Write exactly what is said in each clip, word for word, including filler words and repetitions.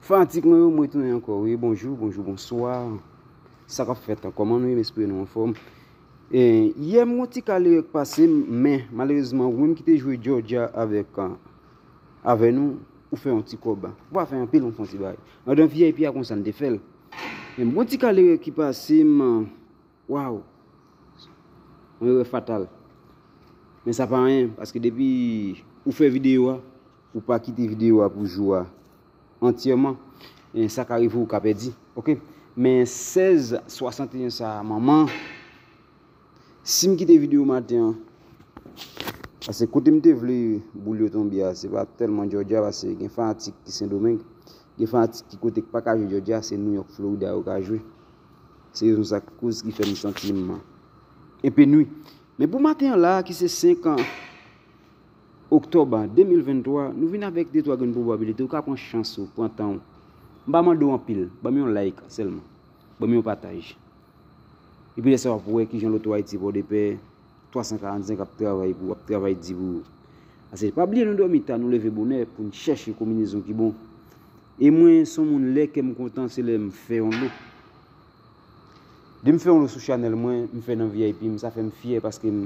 Fanatik mwen yo, m retounen ankò, wi. Bonjou, bonjou, bonswa. Sa k ap fèt? Kòman nou ye? M espere nou anfòm. E, yè m gon ti ka lerè k pase m, men malerezman, ou menm ki te jwe Georgia avèk, avè nou, ou fè yon ti kòb. Ou pa fè anpil, ou fè yon ti bagay. Andan V I P a konsa n te fè l. Men m gon ti ka lerè ki pase m, waw. Yon erè fatal. Men sa pa anyen, paske depi ou fè videyo a, ou pa kite videyo a pou jou a antyèman, e sa ka rive ou ka pèdi. Oke? Men sèz swasanteyen sa a, manman, si m kite videyo maten an, paske kote m te vle boul yo tonbe a, se pa tèlman Georgia, paske gen fanatik ki Sendomeng, gen fanatik ki kote k pa ka jwe Georgia, se New York, Florida yo ka jwe. Se rezon sa k koz ki fè m santi m enpe nwi. Men pou maten an la, ki se senk oktòb de mil venntwa, nou vin avèk de twa grenn pwobabilite. Ou ka pran chans ou, pran tan w. M pa mande w anpil, ban m yon like sèlman. Ban m yon pataj. Epi lè sa w ap wè kijan Loto Ayiti Pòdepè twa san karannsenk ap travay pou, ap travay di pou ou. Paske pa bliye nou dòmi ta, nou leve bonè pou n chèche konbinezon ki bon. E mwen, se yon moun lè kè m kontan, se lè m fè yon lo. Depi m fè yon lo sou chanèl mwen, m fè nan V I P m, sa fè m fyè paske m,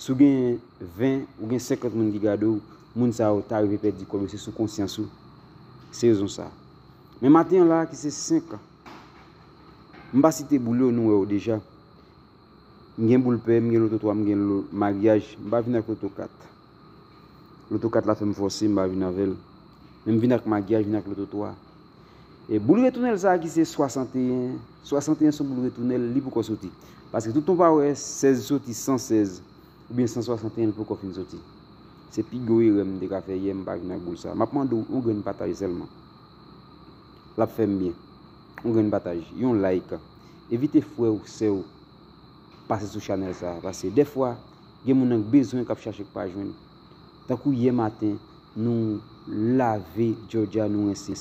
si w gen ven, ou gen senkant moun ki gade w, moun sa yo ta rive pèdi kòb yo, se sou konsyans ou. Se rezon sa. Men maten an la, ki se senk, m pa site boul yo, nou wè yo deja. M gen boul pè, m gen loto twa, m gen lo maryaj, m pa vin ak loto kat. Loto kat la fè m fòse, m pa vin avè l. Men m vin ak maryaj, vin ak loto twa. E boul retounèl sa a ki se swasanteyen, swasanteyen se yon boul retounèl, li poko soti. Paske tout tan w pa wè sèz soti, san sèz oubyen san swasanteyen, li poko fin soti. Se pi gwo erè m te ka fè yè, m pa vin ak boul sa a. M ap mande w yon grenn pataj sèlman. L ap fè m byen. Yon grenn pataj, yon like. Envite frè w, sè w, pase sou chanèl sa a. Paske dèfwa, gen moun nan k bezwen, k ap chache, k pa jwenn. Tankou yè maten, nou lave Georgia, nou rense.